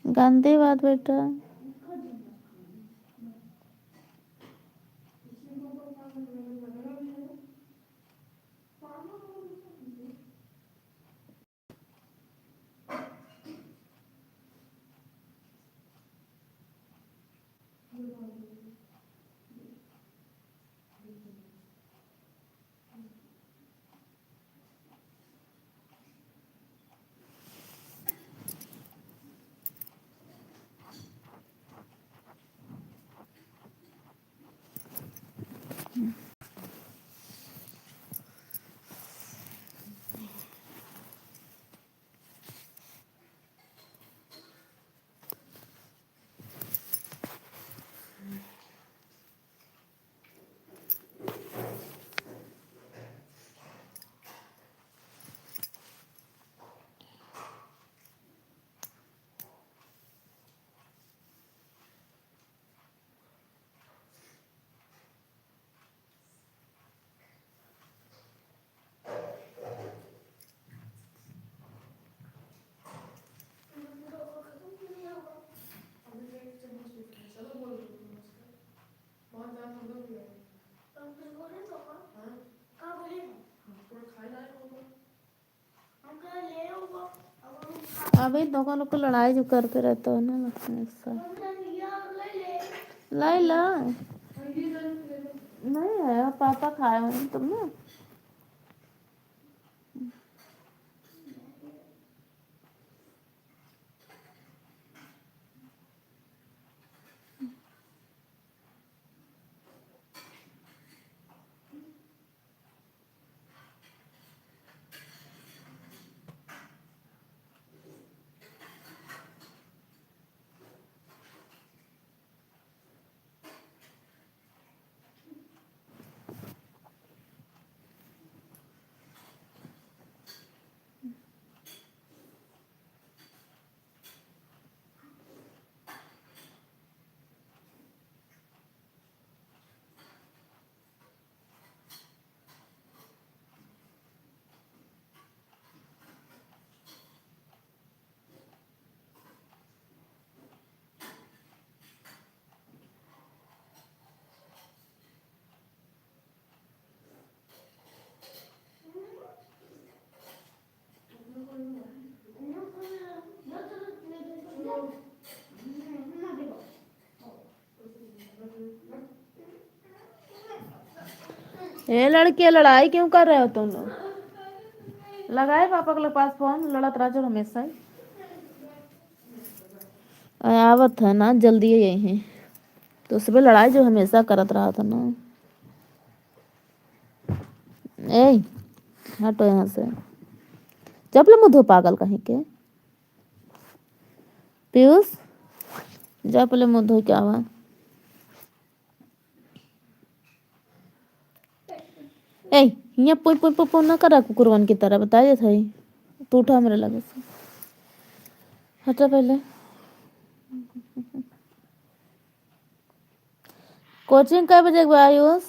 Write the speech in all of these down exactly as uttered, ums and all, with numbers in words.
गंदी बात बेटा। अबे दोनों लोग को लड़ाई जो करते रहते हो ना, हमेशा। लाई ला। नहीं आया, पापा खाए होंगे तुम ना। ए लड़के, लड़ाई क्यों कर रहे हो तुम लोग? लगाए पापा के पास फोन, लड़त रह जो हमेशा ही। आ, आवत है ना, जल्दी ही यही है। तो सुबह लड़ाई जो हमेशा करत रहा था ना। ए, हटो यहाँ से। चपले मुँह धो, पागल कहीं के। पीयूष, जा पहले मुँह धो के आवा। ए, हियाँ पोई, पोई, पोई, पोई ना करा कुकुरवन की तरह, बता देत हई। तू उठा हमरे लगे से। हटा पहले। कोचिंग कै बजे के बा, आयुष?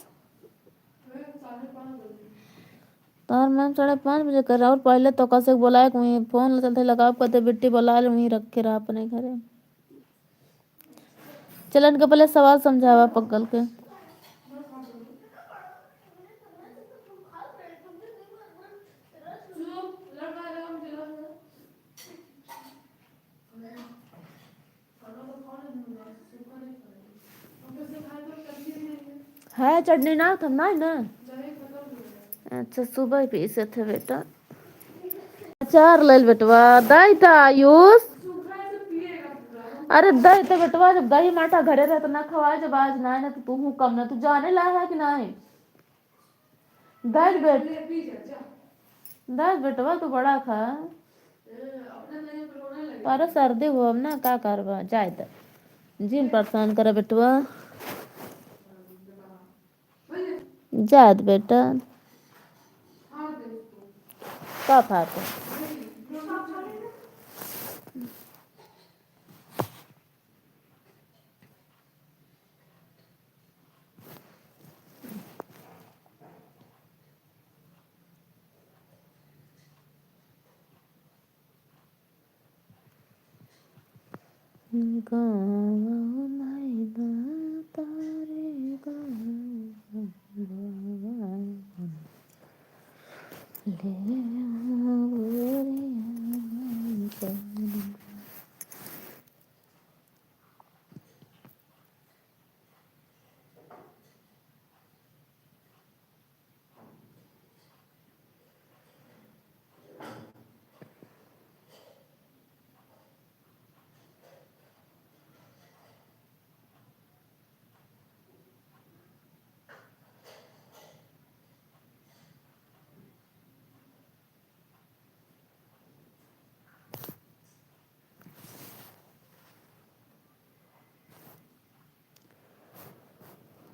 तोहर मैम साढ़े पाँच बजे कर, और पहले तो कसे बोलाए कि वहीं फोन चलते लगाओ, कहते बिट्टी बोला ले, वहीं रख के रहा अपने घरे। चल इनके पहले सवाल समझावा पगल के। है चटनी ना, तुम ना है ना। अच्छा, सुबह पीसे थे बेटा। अचार लेल बेटवा, दई त आयुष। अरे दई त बेटवा, जब दही माठा घरे रहे त ना खवाए, जब आज ना है ना तो तू हूँ कम ना, तू जाने ला है कि नहीं? दई बेट-, दई बेटवा तू बड़ा खा। तोरा सर्दी हो अब ना, का करबा, जाए त। जिन परेशान करे बेटवा। जात बेटा। का फाड़ दे? गावा मैना तारे गावा, ले आओ रे मैना।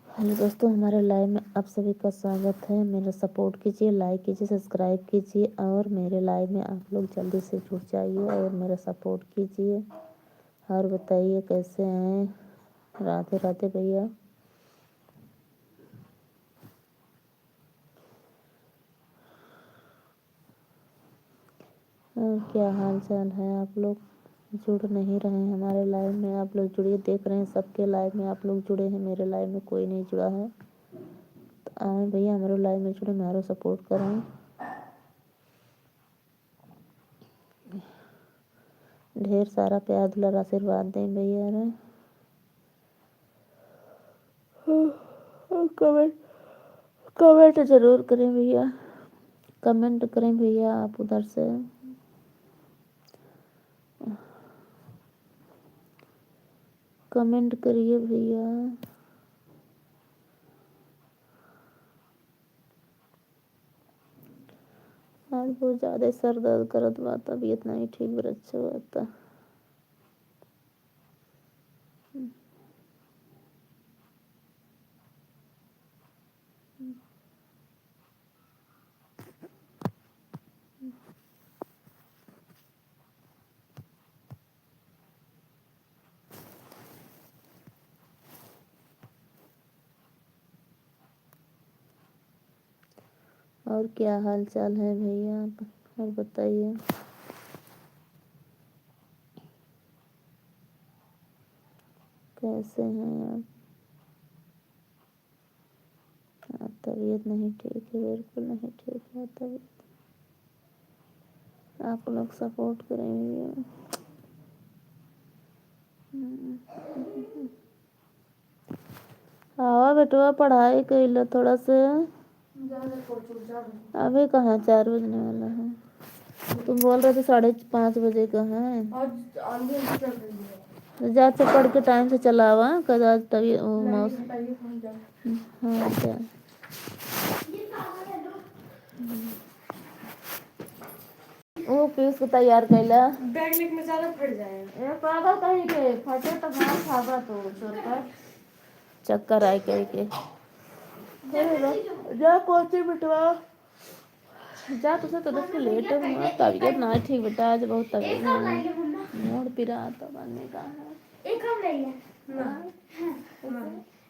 हेलो दोस्तों, हमारे लाइव में आप सभी का स्वागत है। मेरा सपोर्ट कीजिए, लाइक कीजिए, सब्सक्राइब कीजिए और मेरे लाइव में आप लोग जल्दी से जुड़ जाइए और मेरा सपोर्ट कीजिए। और बताइए कैसे हैं? राधे राधे भैया। और क्या हाल चाल है? आप लोग जुड़ नहीं रहे हैं हमारे लाइव में। आप लोग जुड़िए, देख रहे हैं सबके लाइव में, आप लोग जुड़े हैं, मेरे लाइव में कोई नहीं जुड़ा है। तो आए भैया, हमारे लाइव में जुड़े, हमारो सपोर्ट करें। ढेर सारा प्यार दुलार आशीर्वाद दें भैया रे। कमेंट, कमेंट जरूर करें भैया, कमेंट करें भैया आप उधर से, कमेंट करिए भैया। आज बहुत ज्यादा सर दर्द करत बा, तबीयत नहीं ठीक बा, अच्छा बा त। और क्या हाल चाल है भैया, आप और बताइए, कैसे हैं आप? हाँ, तबीयत नहीं ठीक है, बिल्कुल नहीं ठीक है तबीयत। आप लोग सपोर्ट करेंगे। हम्म। आवा बेटवा, पढ़ाई कर लो थोड़ा से। अभी कहाँ, चार बजने वाला है। तुम बोल रहे थे साढ़े पाँच बजे का है। आज आंधी ऐसी चल रही है। तो जा, अच्छा पढ़ के टाइम से चला आवा, कल आज तभी वो नहीं, मौसम। बताइए, कौन जा? हाँ, अच्छा। वो पीयूष को तैयार कैला। बैग लेके में ज्यादा फट जाए। ए, पागल कहीं के, फटे तो मार खाबा तो, चोर का। चक्कर आए कहीं के। फिर जा, कोची बिटवा। जा, तुझे तो देख के लेट है, तबीयत ना ठीक बेटा, आज बहुत तबीयत ना, मूड पिरात बने का है। एक हम ले लिया। ना। हाँ। ना।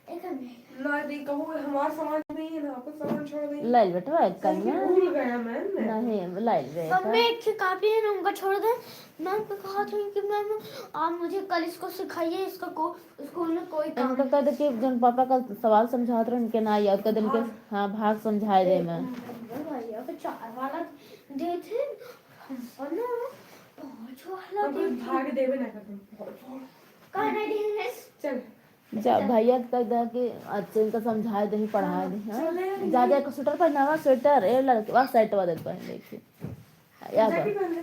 एक हम ले लिया। ना, दी, कहूँ हमार सामान नहीं है ना, आपका सामान छोड़ देंगे। ले ले बेटवा, एक सही कनिया। भूल गया मैं, मैं। नहीं, ले ले बेटा। मम्मी, एक ठे कापी है ना, उनका छोड़ दे। मैम को कहा था कि मैम, आप मुझे कल इसको सिखाइए, इसका को-, स्कूल में कोई काम इनका कह दे कि जौन पापा का सवाल समझात रहे, इनके ना याद कर दे, इनके, हाँ। हाँ, भाग समझाए दे मैं। भैया को चार वाला दे थे, हमको ना पाँच वाला हम दे कोई थे। भाग देवे ना करते, बहुत जोर। काहे नहीं दे रहे? चल। जा, भैया के कह दे कि अच्छे इनका समझाए दे, पढ़ाए दे, हाँ? चले। जा, जा, एक स्वेटर पहनावा, स्वेटर, ए लड़कवा, सेट वाले पहन ले के। या जैकेट बा। पहन ले।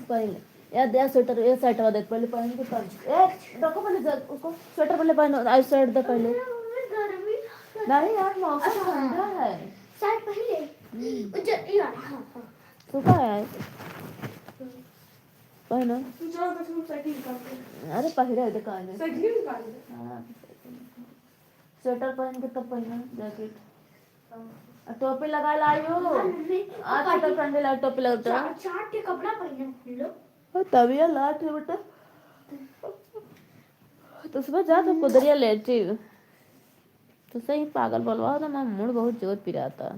पहन ले। या दे स्वेटर, ये सेट वाले पहले पहन के पहन। ए, रखो पहले जर-, उसको स्वेटर पहले पहनो, आई सेट दे पहले। मम्मी, मम्मी, गर्मी लगता है। नहीं यार, मौसम अच्छा। ठंडा है। शर्ट पहन ले। हम्म। उज्जर, यार, हाँ, हाँ। सूखा है। पहनो। तू चलो तो फिर साइकिल निकाल दे। अरे पहिरे है, देखा है। साइकिल निकाल दे। हाँ। स्वेटर पहन के तब पहनो जैकेट। आ टोपी लगा लायो। हाँ, मम्मी। आ, हाँ, टोपी पहन के लाओ, टोपी लगा। चार, चार के कपड़ा पहने हम लोग। ओ, तबिया लाट है बेटा। तो सुबह जा, तो कुदरिया लेटी। तो सही पागल बोलवा हो, तो मैं मूड बहुत जोर पिराता।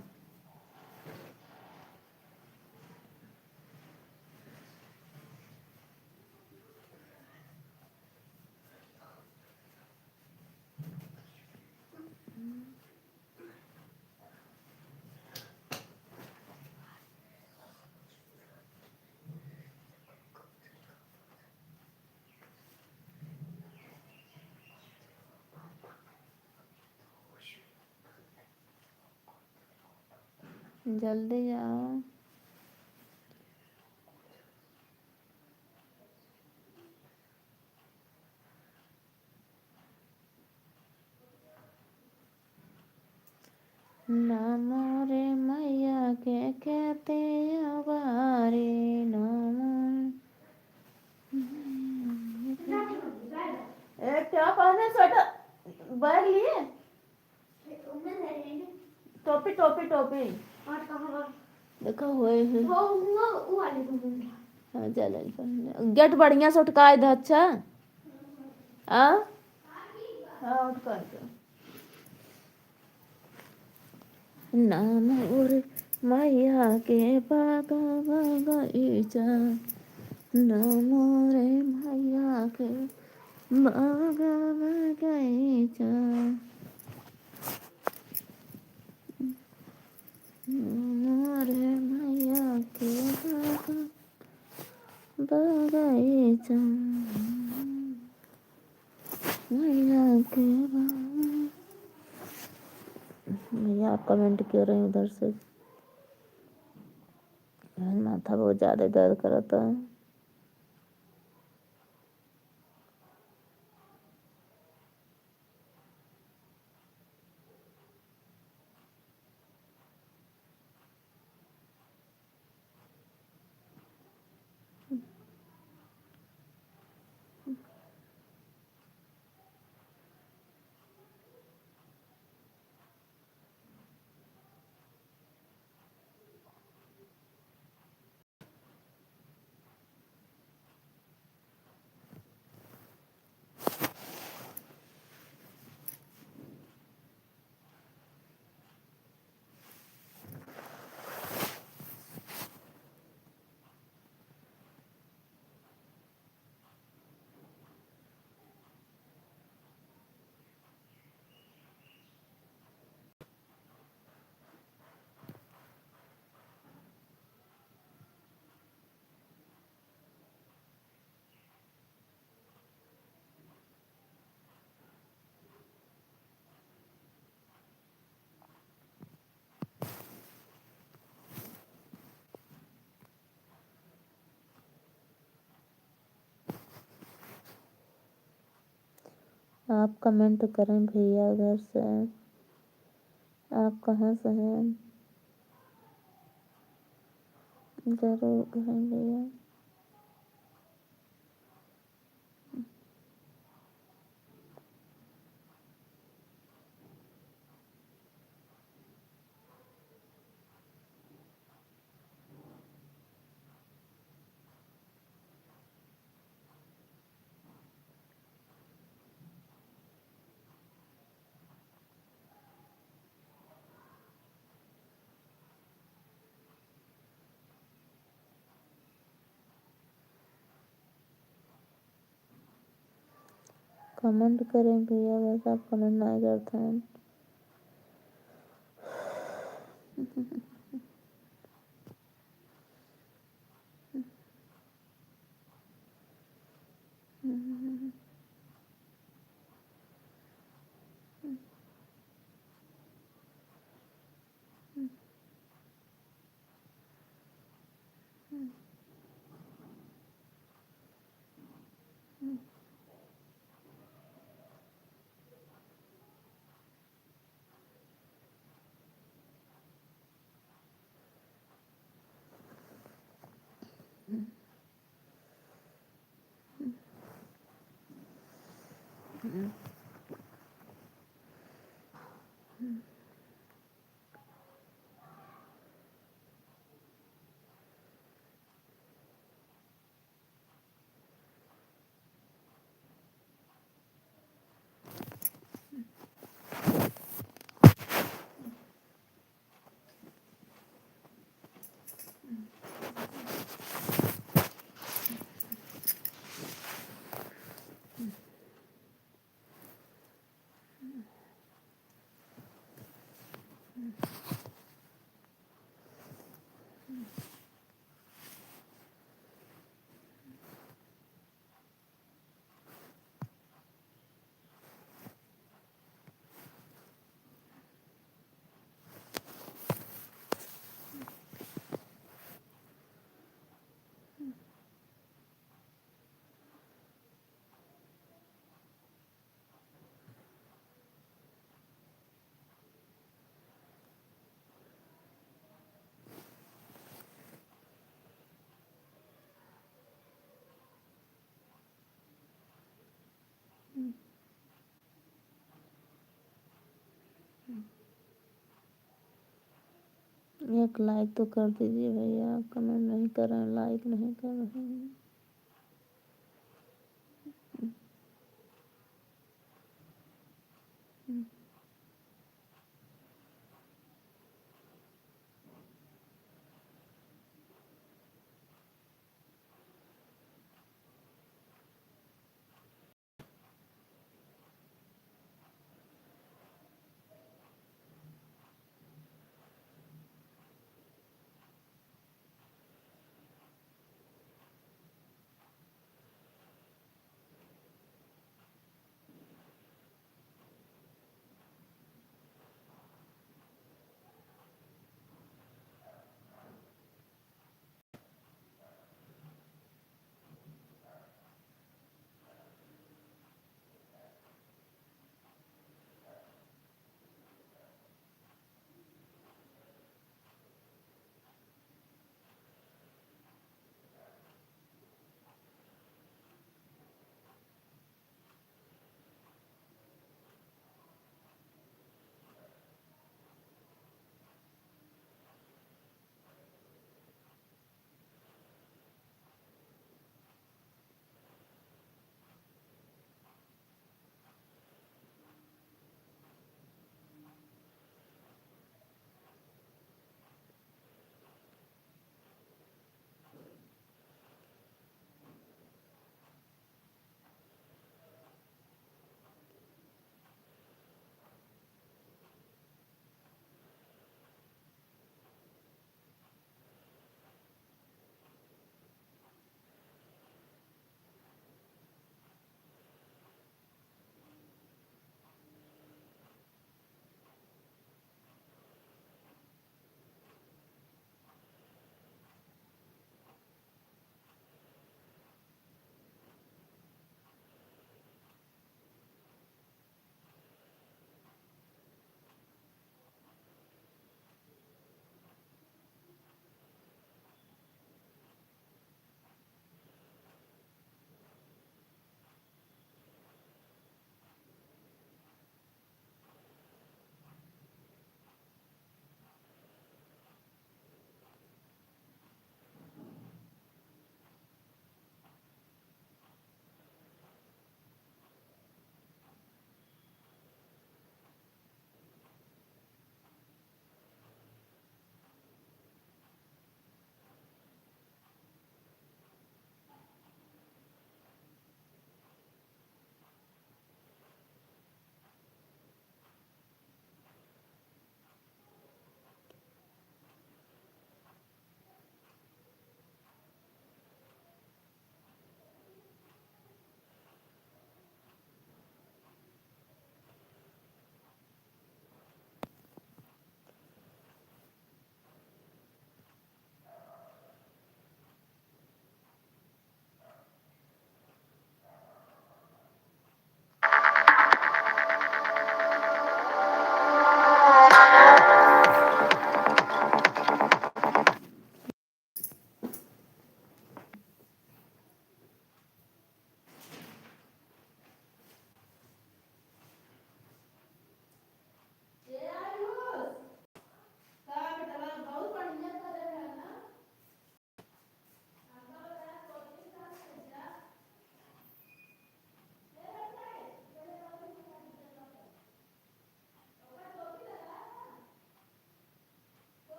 जल्दी आओ। ना मोरे मैया के खेतिया बारी, ना मोरे। ए, क्या पहने स्वेटर? बैग लिए? टोपी, टोपी, टोपी। देखा हुए हैं। हाँ, जा ले, पहन ले। गेट बढ़िया से उठकाए दे, अच्छा? आ? हाँ, उठकाए दे। ना मोरे मैया के बागा बगैचा, ना मोरे मैया के बागा बगैचा, ना मोरे मैया के बागा बगैचा। मैया के बा-, भैया, आप कमेंट क्यों रहे उधर से? यार, माथा बहुत ज्यादा दर्द करता है। आप कमेंट करें भैया, उधर से आप कहाँ से हैं? जरूर करें भैया। कमेंट करें भैया, बस आप कमेंट नहीं करते हैं। एक like तो कर दीजिए भैया, comment नहीं कर रहे हैं, like नहीं कर रहे हैं।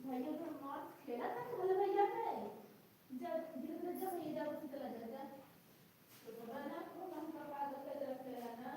भैया तो मौत खेला था, बोले भैया पे, जब, जब, जब ये जब उसी तरह जब, जब, तो बोला ना, वो हम पापा को रख लेना ना।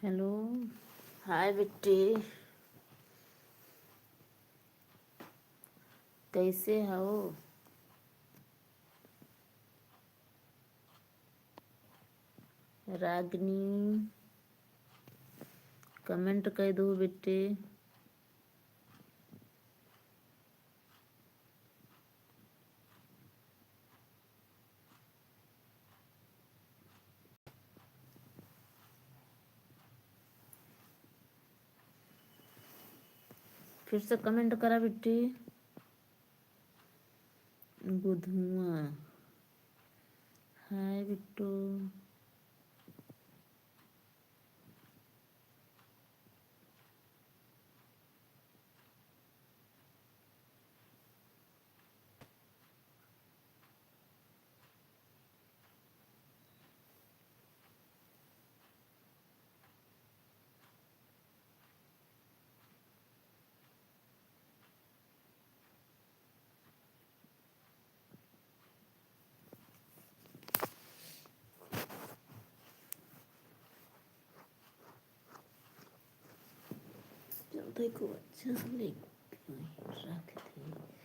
हेलो, हाय बिट्टी, कैसे हो? रागनी, कमेंट कर दो बिट्टी। फिर से कमेंट करा बिट्टी। गुधुआ, हाय बिट्टू। चलते को अच्छा से लेके वहीं रख दे।